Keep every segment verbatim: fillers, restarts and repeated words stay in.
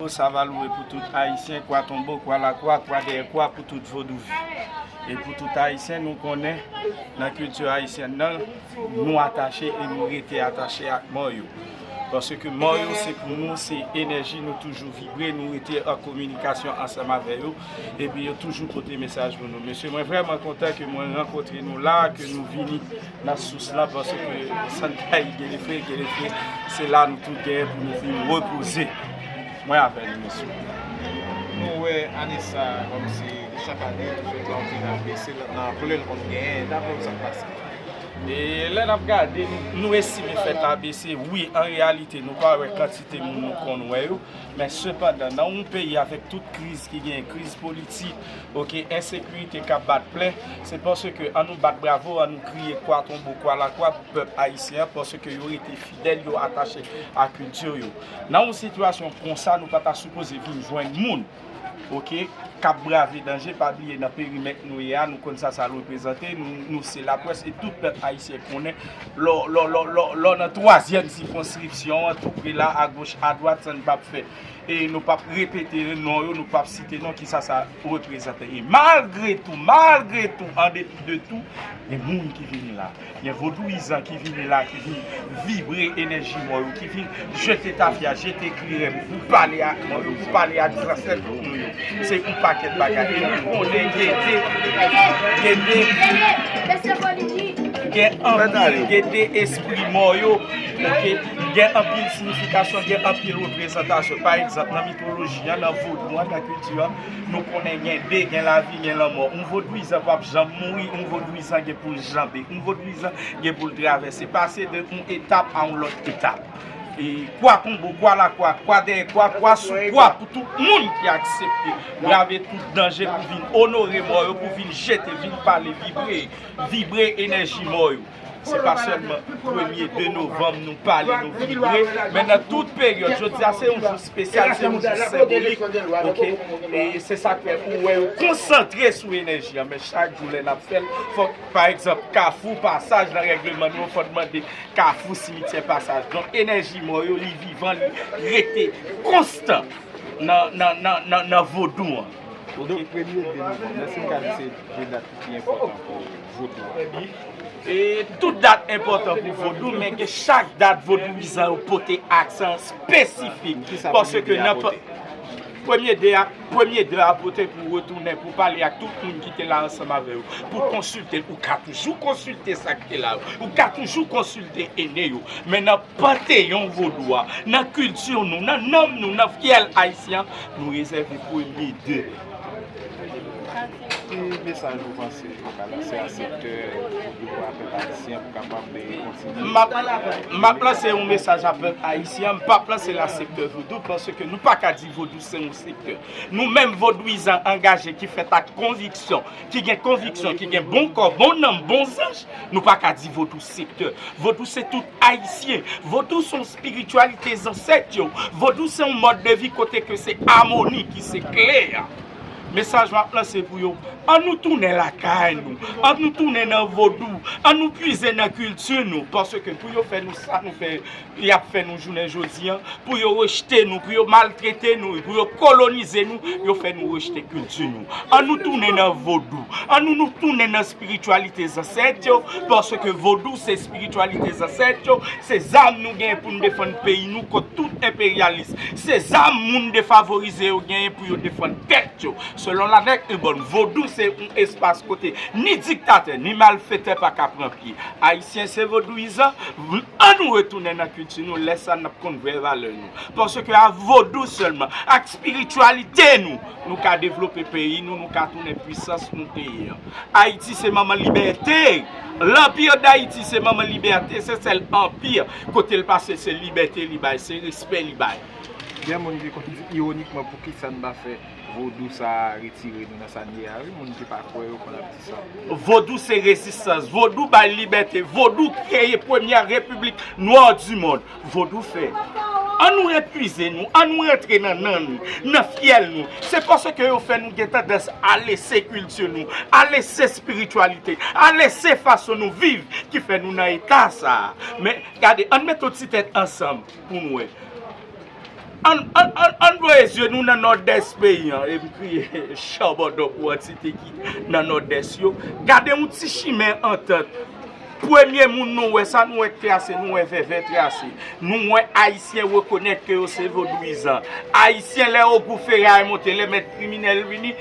Sa va lwe pou tout Ayisyen, kwa tonbo, kwa lakwa, kwa dèyè kwa, pou tout vodouvi. E pou tout Ayisyen, nou konnen, nan kilti ayisyèn nan, nou atache e nou rete atache ak mò yo. Paske mò yo, se pou nou, se enèji, nou toujou vibre, nou rete an kominikasyon ansanm avè yo, epi yo toujou pote mesaj pou nou. Mesye, mwen vrèman kontan ke mwen rankontre nou la, ke nou vini nan sous la, paske Santa gen le fre, gen le fre, se la nou tout genyen pou nou vin repoze. Mwen avè nou, mesye. Nou wè ane sa a, kòmsi chak ane, fèt la, ou te nan bese nan anplè l konn genyen. Daprè w, sa k pase? E lè n ap gade, nou, nou estime fèt la bese. Wi, an reyalite, nou pa wè kantite moun nou konn wè yo. Men sepandan, nan yon peyi avèk tout kriz ki genyen, kriz politik, oke, ensekirite k ap bat plen, se paske an nou bat bravo, an nou kriye kwa tonbo, kwa lakwa pou pèp ayisyen an, paske yo rete fidèl, yo atache a kilti yo. Nan yon sitiyasyon konsa, nou pa ta sipoze vin jwenn moun, oke, k ap brave danje. Pa bliye, nan perimèt nou ye a, nou konn sa sa reprezante, nou, nou se laprès, e tout pèp ayisyen konnen, lò, lò, lò, lò, lò nan twazyèm sikonskripsyon an, tou pre la, agoch, adwat, sa n p ap fè. E nou p ap repete non yo, nou p ap site non, kisa sa reprezante. E malgre tou, malgre tou, an depi de tou, gen moun ki vini la. Gen vodouyizan ki vini la, ki vin vibre enèji mò yo, ki vin jete tafya, jete kleren pou pale ak mò yo, pou pale ak zansèt nou yo. Se yon pakèt bagay. E nou konnen gen de, gen de, gen anpil, gen de espri mò yo, oke? Gen anpil siyifikasyon, gen anpil reprezantasyon. Pa egzanp, nan mitoloji an, nan vodou an, nan kilti an, nou konnen gen de, gen lavi, gen lanmò. Yon vodouyizan p ap janm mouri, yon vodouyizan gen pou l janbe, yon vodouyizan gen pou l travèse, pase de yon etap a yon lòt etap. E kwa tonbo, kwa lakwa, kwa dèyè kwa, kwa sou kwa, pou tout moun ki aksepte brave tout danje pou vin onore mò yo, pou vin jete, vin pale, vibre, vibre enèji mò yo. Se pa sèlman premye de novanm nou pale, nou vibre, men nan tout peryòd, jodi a se yon jou espesyal, se yon jou senbolik, oke? E se sa k fè ou wè yo konsantre sou enèji an, men chak jou lè n ap fè l, fòk, pa egzanp, Kafou Pasaj nan règleman nou, fò n mande Kafou Simityè Pasaj. Donk, enèji mò yo, li vivan, li rete konstan nan, nan, nan, nan, nan vodou an. Oke? Donk, premye de novanm, èske n ka di se de dat ki pi enpòtan pou vodou a? E tout dat enpòtan pou vodou, men gen chak dat vodouyizan yo pote aksan espesifik. Paske nan premye de a, premye de a pote pou retounen, pou pale ak tout moun ki te la ansanm avè yo, pou konsilte l. Ou ka toujou konsilte sa ki te la yo. Ou ka toujou konsilte ene yo. Men nan panteyon vodou a, nan kilti nou, nan nanm nou, nan fyèl ayisyen, nou rezève premye de. Ki mesaj ou panse ou ka lanse a sektè vodou a, pèp ayisyen, pou kapab, eh, kontinye? M ap, m ap lanse yon mesaj a pèp ayisyen, m p ap lanse l a sektè vodou, paske nou pa ka di vodou se yon sektè. Nou menm vodouyizan angaje ki fèt ak konviksyon, ki gen konviksyon, ki gen bon kò, bon nanm, bon zanj, nou pa ka di vodou sektè. Vodou se tout ayisyen. Vodou se yon espirityalite zansèt yo. Vodou se yon mòd de vi kote ke se amoni ki se kle a. Mesaj m ap lanse pou yo, an nou tounen lakay nou, an nou tounen nan vodou, an nou pwize nan kilti nou, paske pou yo fè nou sa nou fè, y ap fè nou jounen jodi an, pou yo rejte nou, pou yo maltrete nou, pou yo kolonize nou, yo fè nou rejte kilti nou. An nou tounen nan vodou, an nou, nou tounen nan espirityalite zansèt yo, paske vodou se espirityalite zansèt yo, se zam nou genyen pou n defann peyi nou kont tout enperyalis, se zam moun defavorize yo genyen pou yo defann tèt yo. Selon Lanèk Ebòn, vodou se yon espas kote ni diktatè, ni malfetè pa ka pran pye. Ayisyen se vodouyizan, an nou retounen nan kilti nou, lè sa n ap konn vrè valè nou. Paske a vodou sèlman, ak espirityalite nou, nou ka devlope peyi nou, nou ka tounen pwisans nou te ye an. Ayiti se manman libète. Lanpir Dayiti se manman libète, se sèl anpir kote l pase se libète li bay, se respè li bay. Gen moun ki konn di iwonikman, poukisa n pa fè vodou sa a retire nou nan sa n ye a, wi, moun ki pa kwè yo konn ap di sa. Vodou se rezistans, vodou bay libète, vodou kreye premyè repiblik nwa di mond. Vodou fè. An nou epuize nou, an nou rantre nan nanm nou, nan fyèl nou. Se paske yo fè nou gen tandans a lese kilti nou, a lese espirityalite, a lese fason nou viv ki fè nou nan eta sa a. Men, gade, an n mete yon ti tèt ansanm pou n wè. Ann, ann, ann, ann voye zye nou nan Nòdès peyi an, e m kriye chabòdò pou antite ki nan Nòdès yo. Gade yon ti chimen antant. Premye moun nou wè sa, nou wè k trase, nou wè vèvè trase. Nou wè Ayisyen rekonèt ke yo se vodouyizan. Ayisyen, lè ogou feray monte, lè mèt kriminèl vini,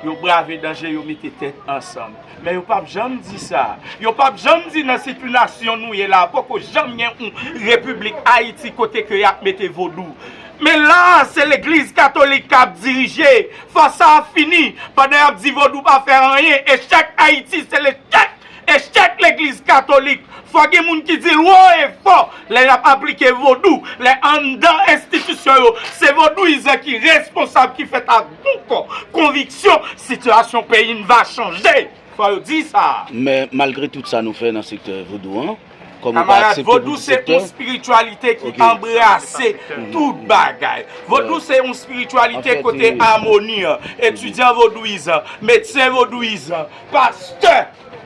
yo brave danje, yo mete tèt ansanm. Men yo p ap janm di sa. Yo p ap janm di nan sitiyasyon nou ye la, poko janm gen yon repiblik Ayiti kote ke y ap mete vodou. Men la, se legliz katolik k ap dirije. Fò sa fini. Pandan y ap di vodou pa fè anyen, echèk Ayiti, se lechèk, echèk legliz katolik. Fò gen moun ki di l wo e fò. Lè y ap aplike vodou, lè anndan enstitisyon yo, se vodouyizan ki responsab, ki fèt ak bon kò, konviksyon, sitiyasyon peyi n va chanje. Fò yo di sa. Men malgre tout sa nou fè nan sektè vodou an, kòm ou pa aksepte pou di sektè. Vodou se yon espirityalite ki anbrase tout bagay. Vodou se yon espirityalite kote amoni an, etidyan vodouyizan, medsen vodouyizan, pastè.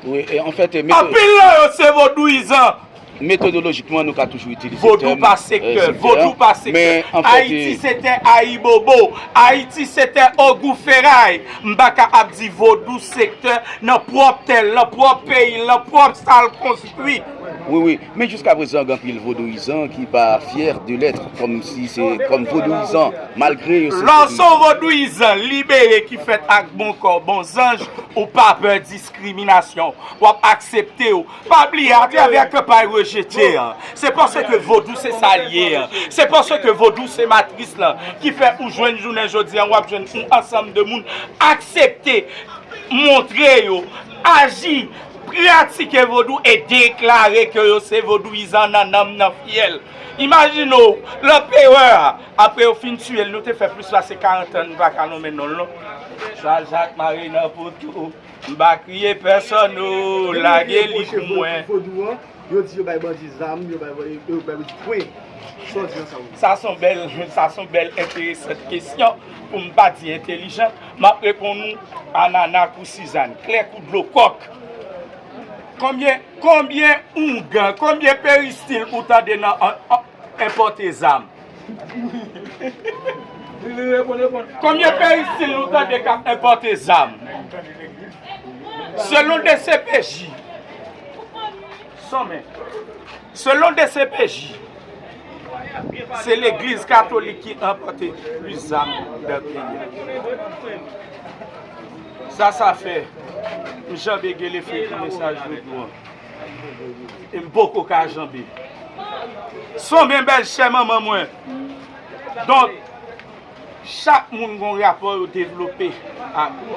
Wi, e, anfèt, e, mete- Anpil nan yo se vodouyizan. Metodolojikman, nou ka toujou itilize tèm, eh, sektè an. Vodou pa sektè. Vodou pa sektè. Men, anfèt, Ayiti se tè Ayibobo. Ayiti se tè ogou feray. M pa ka ap di vodou sektè nan pwòp tè l, nan pwòp peyi l, nan pwòp sa l konstwi. Wi, wi. Men jiskaprezan, gen anpil vodouyizan ki pa fiè de lèt kòm si se kòm vodouyizan, malgre yo se vodouyizan. Lè w se yon vodouyizan libere ki fèt ak bon kò, bon zanj, ou pa pè diskriminasyon. W ap aksepte w. Pa bliye, atravè kanpay rejete an, se paske vodou se sa l ye an. Se paske vodou se matris lan ki fè ou jwenn jounen jodi an, w ap jwenn yon ansanm de moun aksepte, montre yo, aji, pratike vodou e deklare ke yo se vodouyizan nan nanm, nan fyèl. Imajine w, lanperè a, apre yo fin tiye l, nou te fè plis pase karant an, nou pa ka nonmen non l non. Jean Jacques Marinan pou tou. M pa kriye pèsòn, o, lage li pou mwen. Vodou an, yo di yo bay bandi zam, yo bay, yo bay bandi pwen. Sa w di nan sa w? Sa se yon bèl, sa se yon bèl enteresan kesyon, pou m pa di entelijan. M ap reponn ou, anana kou sizann, klè kou dlo kòk. Konbyen, konbyen oungan, konbyen peristil ou tande nan an, an, enpòte zam? Konbyen peristil nou tande k ap enpòte zam? Selon D C P J, Sonmen, selon D C P J, se legliz katolik ki enpòte plis zam nan peyi a. Sa, sa fè m janbe gelefe pou mesaj vodou an. E m poko ka janbe. Sonmen bèl chè manman mwen. Donk, chak moun gon rapò yo devlope ak ou.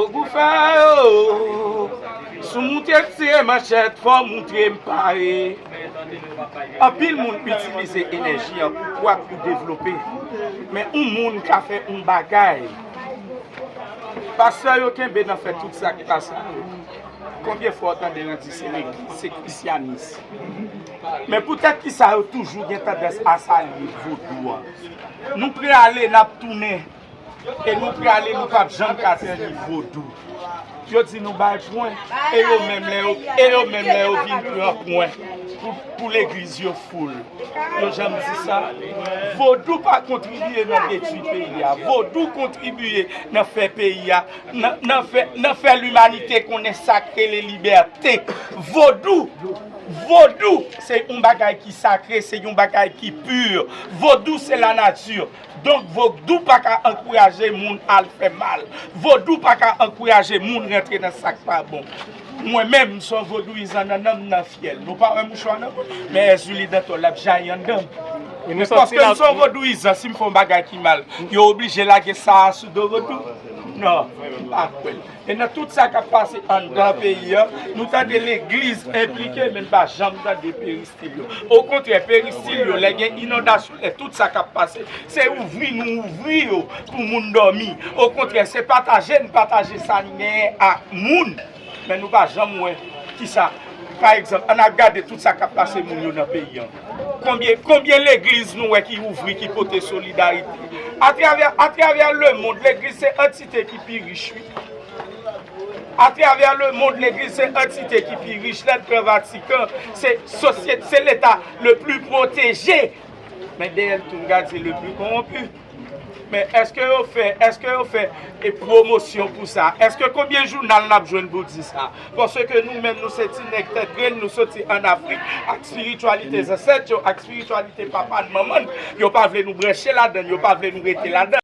Ogou fè yo, si w moute tire manchèt, fò w moutre m pare. Anpil moun itilize enèji an pou kwak, pou devlope. Men yon moun ka fè yon bagay. Pastè yo kenbe nan fè tout sa k pa sa yo. Konbyen fwa w tande yo di se legliz, se krisyanis? Men poutèt ki sa yo toujou gen tandans a salye vodou an? Nou prale, n ap tounen. E nou prale, nou p ap janm ka tèni vodou. Yo di nou bay pwen, e yo menm lè yo, e yo menm lè yo vin pran pwen pou, pou legliz yo foul. Yo janm di sa. Vodou pa kontribye nan detwi peyi a. Vodou kontribye nan fè peyi a, nan, nan fè, nan fè limanite konnen sa k rele libète. Vodou, vodou, se yon bagay ki sakre, se yon bagay ki pi. Vodou, se lanati. Donk, vodou pa ka ankouraje moun al fè mal. Vodou pa ka ankouraje moun rantre nan sa k pa bon. Mwen menm, m se yon vodouyizan nan nanm, nan fyèl. Nou pa wè mouchwa nan men Èzili Dantò, l ap jayi anndan m. Men paske m se yon vodouyizan, si m fè yon bagay ki mal, yo oblije lage sa a sou do vodou? Non, m pa kwè l. E nan tout sa k ap pase anndan peyi an, nou tande legliz enplike, men n pa janm tande peristil yo. Okontrè, peristil yo, lè gen inondasyon, lè tout sa k ap pase, se ouvri nou ouvri yo pou moun dòmi. Okontrè, se pataje n pataje sa n genyen ak moun. Men nou pa janm wè kisa. Pa egzanp, ann al gade tout sa k ap pase moun yo nan peyi an. Konbyen, konbyen legliz nou wè ki ouvri, ki pote solidarite? Atravè, atravè lemonn, legliz se antite ki pi rich, wi. Atravè lemonn, legliz se antite ki pi rich. Lè n pran Vatikan, se sosyete, se leta le pli pwoteje. Men dèyè l tou, m ka di le plus corrompu. Men èske yo fè, èske yo fè e pwomosyon pou sa? Èske konbyen jounal n ap jwenn pou di sa? Paske nou menm, nou se ti nèg tèt grenn, nou soti ann Afrik ak espirityalite zansèt yo, ak espirityalite papa n, manman n. Yo pa vle nou branche ladan l, yo pa vle nou rete ladan l.